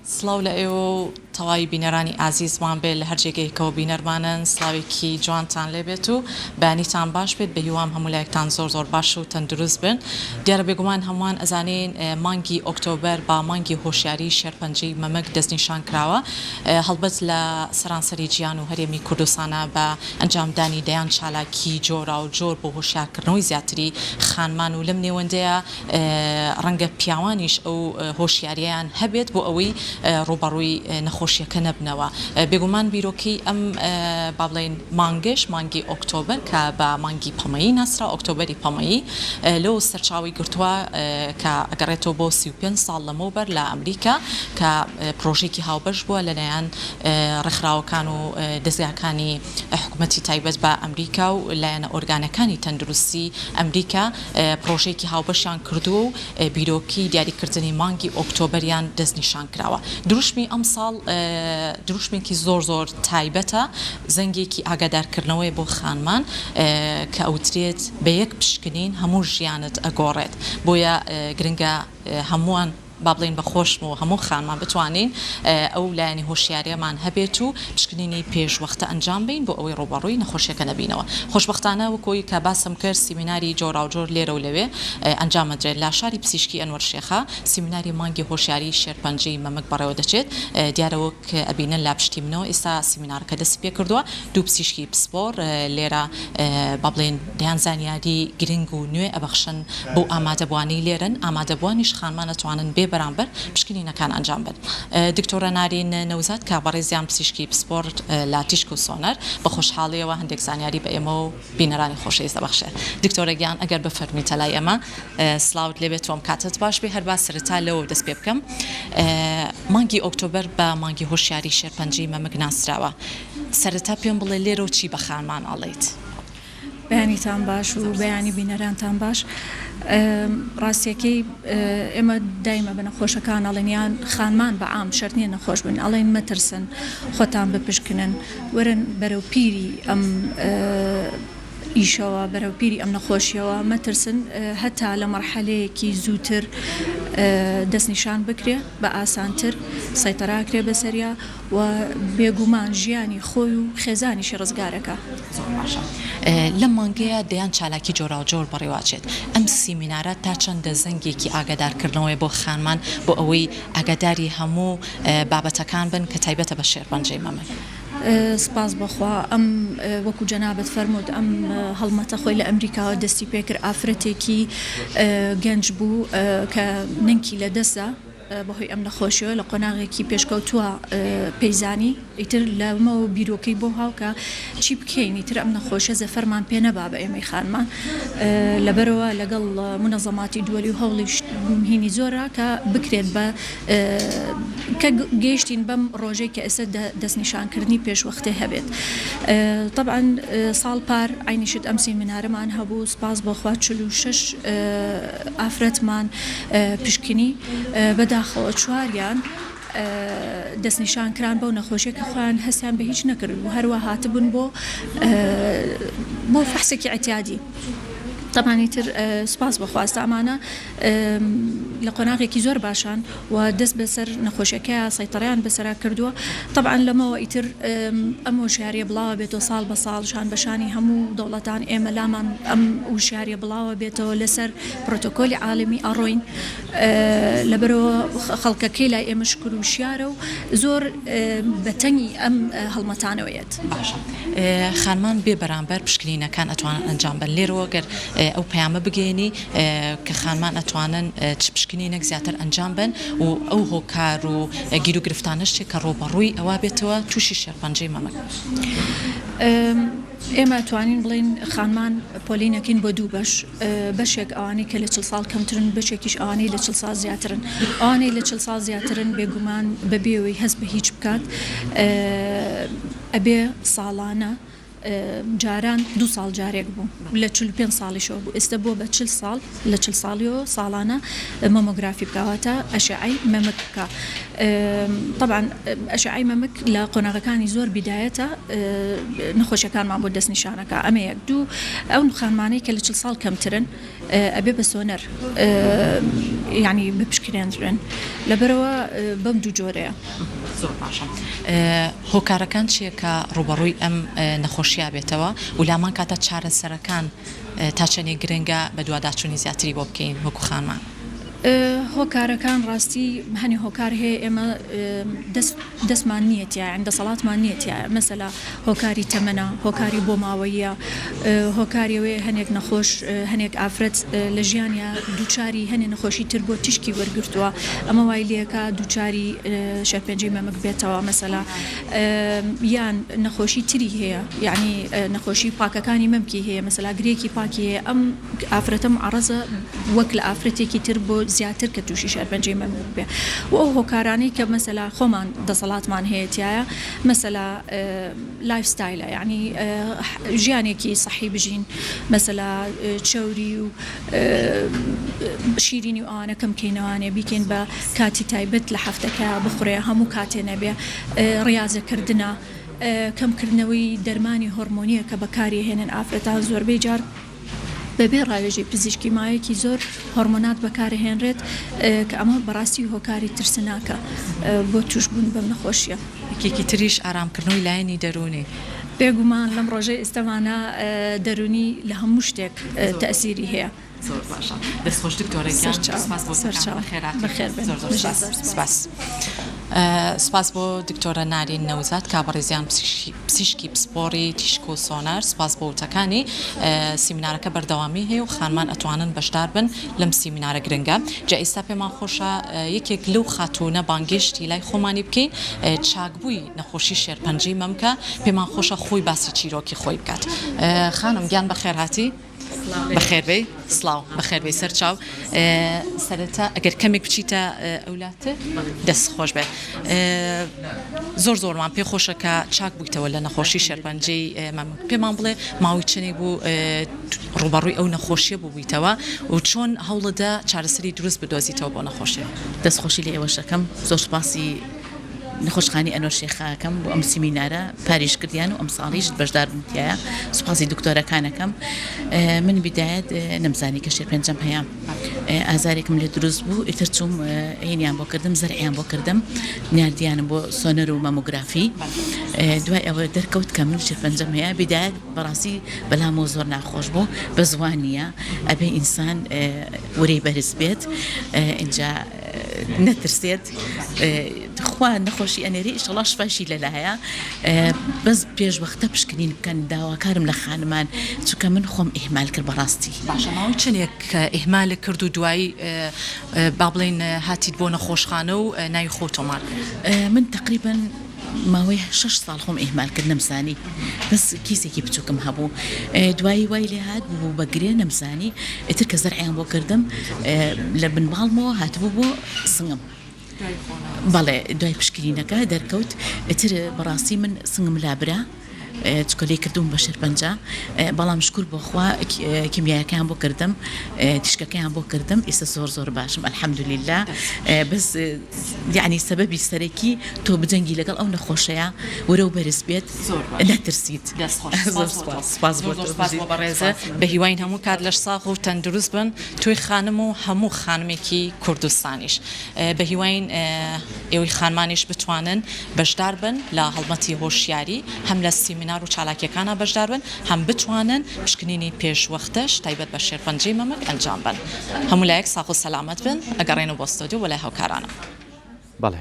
سڵاو لە ئێوە و تەواوی بینەرانی ئازیزمان بێت لە هەر جێگەیەکەوە بینەرمانن سڵاوێکی جوانتان لێ بێت و بەیانیتان باش بێت بەهیوام هەموو لایەکتان زۆر زۆر باش و تەندروست بن دیارە بێگومان هەمووان ئەزانین مانگی ئۆکتۆبەر بە مانگی هۆشیاری شێرپەنجەی مەمک دەستنیشان کراوە هەڵبەت لە سەرانسەری جیهان و هەرێمی کوردستانا بە ئەنجامدانی دەیان چالاکی جۆراوجۆر بۆ هۆشیارکردنەوەی زیاتری خانمان و لەم نێوەندەیا ڕەنگە پیاوانیش ئەو هۆشیارییەیان هەبێت بۆ ئەوەی ڕووبەڕووی نەخۆشییەکە نەبنەوە. بێگومان بیرۆکەی ئەم با بڵێین مانگەش، مانگی ئۆکتۆبەر کە بە مانگی پەمەیی ناسراوە، ئۆکتۆبەری پەمەیی، لەو سەرچاوەی گرتووە کە ئەگەڕێتەوە بۆ 35 ساڵ لەمەوبەر لە ئەمریکا کە پرۆژەیەکی هاوبەش بووە لەلایەن ڕێکخراوەکان و دەزگاکانی حکومەتی تایبەت بە ئەمریکا و لایەنە ئۆرگانەکانی تەندروستی ئەمریکا پڕۆژەیەکی هاوبەشیان کردووە و بیرۆکەی دیاریکردنی مانگی ئۆکتۆبەریان دەستنیشان کراوە. دروشمی ئەمساڵ دروشمێکی زۆر زۆر تایبەتە، زەنگێکی ئاگادارکردنەوەیە بۆ خانمان کە ئەوترێت بە یەک پشکنین هەموو ژیانت ئەگۆڕێت، بۆیە گرنگە هەمووان. با بڵێین بە خۆشم و هەموو خانمان بتوانین ئەو لایەنی هۆشیاریەمان هەبێت و پشکنینی پێش وەختە ئەنجام بەین بۆ ئەوەی ڕووبەڕووی نەخۆشیەکە نەبینەوە. خۆشبەختانە وەک ئەوەی کە باسم کرد سیمیناری جۆراوجۆر لێرە و لەوێ ئەنجام ئەدرێت. لە شاری پزیشکی ئەنوەر شێخە سیمیناری مانگی هۆشیاری شێرپەنجەی مەمک بەڕێوە دەچێت. دیارە وەک ئەبینن لە پشتی منەوە ئێستا سیمینارەکە دەستی پێکردووە. دوو پزیشکی پسپۆڕ لێرە با بڵێین دەیان زانیاری گرنگ و نوێ ئەبەخشن بەو ئامادەبووانەی لێرەن، ئامادەبووانیش خانمان ئەتوانن بێ بەرامبەر پشکنینەکان ئەنجام بەن. دکتۆرە نارین نەوزاد کە بەڕێزیان پزیشکی پسپۆڕ لە تیشک و سۆنەر بە خۆشحاڵیەوە هەندێک زانیاری بە ئێمە و بینەرانی خۆشەویست دەبەخشێ. دکتۆرە گیان ئەگەر بفەرموویتە لای ئێمە سڵاوت لێبێت و ئەم کاتەت باش بێ هەر با سەرەتا لەوەوە دەست پێ بکەم مانگی ئۆکتۆبەر بە مانگی هۆشیاری شێرپەنجەی مەمک ناسراوە سەرەتا پێم بڵێ لێرەوە چی بە خانمان ئەڵێیت؟ بەیانیتان باش و بەیانی بینەرانتان باش. ڕاستیەکەی ئێمە دایمە بە نەخۆشەکان ئەڵێن یان خانمان بە عام شەرت نییە نەخۆش بن ئەڵێن مەترسن خۆتان بپشکنن وەرن بەرەو پیری ئەم ئیشەوە بەرەو پیری ئەم نەخۆشیەوە مەترسن هەتا لە مەرحەلەیەکی زووتر دەستنیشان بکرێ بە ئاسانتر سەیتەراکرێ بەسەریا و بێگومان ژیانی خۆی و خێزانیشی ڕزگارەکا. زۆر باشە لەم مانگەیا دەیان چالاکی جۆراوجۆر بەڕێوەئەچێت، ئەم سیمینارە تا چەندە زەنگێکی ئاگادارکردنەوەیە بۆ خانمان بۆ ئەوەی ئاگاداری هەموو بابەتەکان بن کە تایبەتە بە شێرپەنجەی مەمک؟ سپاس بۆ خوا ئەم وەکو جەنابت فەرمووت ئەم هەڵمەتە خۆی لە ئەمریکاوە دەستی پێکرد ئافرەتێکی گەنج بوو کە نەنکی لەدەستدا بەهۆی ئەم نەخۆشیەوە لە قۆناغێکی پێشکەوتووە پێی زانی ئیتر لەمەوە بیرۆکەی بۆ هاو کە چی بکەین ئیتر ئەم نەخۆشیە زەفەرمان پێ نەبا بە ئێمەی خانمان لەبەرەوە لەگەڵ مونەزەماتی دووەلی و هەوڵی هینی زۆرە کە بکرێت بە کە گەیشتین بەم ڕۆژەی کە ئێستا دەستنیشانکردنی پێشوەختێ هەبێت تەبعەن ساڵ پار عەینی شت ئەم سیمینارەمان هەبوو سپاس بۆ خوا 46 ئافرەتمان پشکنی، بەداخەوە چواریان دەستنیشان کران بەو نەخۆشیە کە خۆیان هەستیان بە هیچ نەکردبوو هەروا هاتبوون بۆ بۆ فەحسێکی ئیعتیادی تەبعەن ئیتر سوپاس بۆ خوا ئێستا ئەمانە لە قۆناغێکی زۆر باشان و دەست بەسەر نەخۆشیەکەیا سەیتەڕەیان بەسەرا کردووە تەبعەن لەمەوە ئیتر ئەم هۆشیاریە بڵاوە بێتەوە ساڵ بە ساڵ شان بە شانی هەموو دەوڵەتان ئێمە لامان ئەم وشیاریە بڵاوە بێتەوە لەسەر پرۆتۆکۆلی عالەمی ئەڕۆین لەبەرەوە خەڵکەکەی لای ئێمە شکر وشیارە و زۆر بە تەنگی ئەم هەڵمەتانەوە یەت. باشە خانمان بێ بەرامبەر پشکنینەکان ئەتوانن ئەنجام بەن لێرەوە گەر ئەو پەیامە بگەیەنی کە خانمان ئەتوانن چ پشکنینێک زیاتر ئەنجام بەن و ئەو هۆکار و گیروگرفتانەش چیە کە ڕووبەڕووی ئەوا بێتەوە تووشی شێرپەنجەی مەمک. ئێمە ئەتوانین بڵێین خانمان پۆلینەکەین بۆ دوو بەش، بەشێک ئەوانەی کە لە 40 ساڵ کەمترن، بەشێکیش ئەوانەی لە 40 ساڵ زیاترن. ئەوانەی لە 40 ساڵ زیاترن بێگومان بەبێ ئەوەی هەست بە هیچ بکات ئەبێ ساڵانە جاران دوو ساڵ جارێک بوو لە 45 ساڵیشەوە بوو ئێستا بووە بە 40 ساڵ لە 40 ساڵیەوە ساڵانە مەمۆگرافی بکە واتە ئەشعەی مەمک بکە. تەبعەن ئەشعەی مەمک لە قۆناغەکانی زۆر بیدایەتە نەخۆشیەکانمان بۆ دەستنیشانەکا ئەمە یەک دوو ئەو خانمانەی کە لە 40 ساڵ کەمترن ئەبێ بە سۆنەر یعنی بپشکنێنرێن لەبەرەوە بەم دوو جۆرەیە. زۆر باشە هۆکارەکان چیە کە ڕوبەڕووی ئەم نەخۆشیە بێتەوە و لامان کاتە چارەسەرەکان تا چەندێک گرنگە بەدواداچوونی زیاتری بۆ بکەین وەکو خانمان؟ هۆکارەکان ڕاستی هەنێ هۆکار هەیە ئێمە دەست دەستمان نییە تیا یان دەسەڵاتمان نییە تیا مەسەلا هۆکاری تەمەنە هۆکاری بۆماوەییە هۆکاری ئەوەیە هەنێک نەخۆش هەنێک ئافرەت لە ژیانیا دووچاری هەنێ نەخۆشی تر بۆ تیشکی وەرگرتووە ئەمە وای لێکا دووچاری شێرپەنجەی مەمک بێتەوە مەسەلا یان نەخۆشی تری هەیە یعنی نەخۆشی پاکەکانی مەمکی هەیە مەسەلا گرێکی پاکی هەیە ئەم ئافرەتە معەڕەزە وەک لە ئافرەتێکی تر بۆ زیاتر کە تووشی شێرپەنجەی مەمک بێ و ئەو هۆکارانەی کە مەسەلا خۆمان دەسەڵاتمان هەیە تیایە مەسەلا life style ە یعنی ژیانێکی سەحی بژین مەسەلا چەوری و شیرینی و ئەوانە کەم کەینەوانێ بیکەین بە کاتی تایبەت لە هەفتەکە بخورێ هەموو کاتێ نەبێ ڕیازەکردنە کەمکردنەوەی دەرمانی هۆرمۆنیە کە بەکاری هێنن ئافرەتان زۆربەی جار بەبێ ڕاوێژی پزیشکی ماوەیەکی زۆر هۆرمۆنات بەکارئەهێنرێت کە ئەمە بەڕاستی هۆکاری ترسناکە بۆ توشبوون بەم نەخۆشیە. یەکێکی تریش ئارامکردنەوەی لایەنی دەروونی. بێگومان لەم ڕۆژەی ئیستەمانا دەروونی لە هەموو شتێک تەئسیری هەیە. زۆر باشە دەست خۆش دکتۆرە گیان سپاس بۆ سەرچاو بەخێر بێن زۆر زۆر سپاس سپاس بۆ دکتۆرە نارین نەوزاد کا بەڕێزیان پزیشکی پسپۆڕی تیشک و سۆنار سپاس بۆ وتەکانی سیمینارەکە بەردەوامی هەیە و خانمان ئەتوانن بەشدار بن لەم سیمینارە گرنگە جا ئیستا پێمان خۆشە یەکێک لەو خاتوونە بانگێشتی لای خۆمانی بکەین چاکبووی نەخۆشی شێرپەنجەی مەمکە پێمان خۆشە خۆی باسی چیرۆکی خۆی بکات خانم گیان بەخێرهاتی. بەخێربێی. سڵاو بەخێربێی سەرچاو سەرەتا ئەگەر کەمێک بچیتە ئەولاتر دەست خۆش بێت زۆر زۆرمان پێ خۆشە کە چاک بوویتەوە لە نەخۆشی شێرپەنجەی مەمک پێمان بڵێ ماوەی چەندێک بوو ڕووبەڕووی ئەو نەخۆشیە بوویتەوە و چۆن هەوڵەدا چارەسەری دروست بدۆزیتەوە بۆ نەخۆشی؟ دەست خۆشی لە ئێوەش ئەکەم زۆر سوپاسی نەخۆشخانەی ئەنوەر شێخە ئەکەم بۆ ئەم سیمینارە پاریش کردیان و ئەمساڵیش بەشدار بووم تیایا سوپاسی دکتۆرەکان ئەکەم من بیدایەت نەمزانی کە شێرپەنجەم هەیە ئازارێکم لێ دروست بوو ئیتر چووم هینیان بۆ کردم زەرعیان بۆ کردم ناردیانم بۆ سۆنەر و مەمۆگرافی دوای ئەوە دەرکەوت کە من شێرپەنجەم هەیە بیدایەت بەڕاستی بەلامەوە زۆر ناخۆش بوو بە زوان نییە ئەبێ ئینسان ورەی بەرز بێت ئینجا نەترسێت خوا نەخۆشی ئەنێرێ ئیشەڵا شفاشی لەلایە بەس پێش وەختە پشکنین بکەن داواکارم لە خانمان چونکە من خۆم ئیهمال کرد بەڕاستی. باشە ماوەی چەندێک ئیهمالت کرد و دوایی با بڵێین هاتیت بۆ نەخۆشخانە و ناوی خۆت تۆمار کرد؟ من تەقریبەن ماوەی شەش ساڵ خۆم ئیهمال کرد نەمزانی بەس کیسێکی بچوکم هەبوو دوایی وای لێ هات ببوو بە گرێ نەمزانی ئیتر کە زەرعیان بۆ کردم لە بن باڵمەوە هاتبوو بۆ سنگم بەڵێ دوای پشکنینەکە دەرکەوت ئیتر بەڕاستی من سنگم لابرا چونکە لێی کردبووم بە شێرپەنجە بەڵام شکور بۆ خوا کیمیایەکەیان بۆ کردم تیشکەکەیان بۆ کردم ئیستا زۆر زۆر باشم الحمدللە بەس یەعنی سەبەبی سەرەکی تۆ بجەنگی لەگەڵ ئەو نەخۆشەیا ورەو بەرز بێت نەترسیت. دەست خۆش سپاس بۆ تۆ سپاس بۆ بەڕێزت بەهیواین هەموو کات لەش ساغ و تەندروست بن تۆی خانم و هەموو خانمێکی کوردستانیش بەهیواین ئێوەی خانمانیش بتوانن بەشدار بن لە هەڵمەتی هۆشیاری هەم لە سیمینار و چالاکیەکانا بەشدار بن هەم بتوانن پشکنینی پێشوەختەش تایبەت بە شێرپەنجەی مەمک ئەنجام بەن. هەموو لایەک ساغ و سەلامەت بن ئەگەڕێنەوە بۆ ستۆدیۆ بۆ لای هاوکارانم. بەڵێ.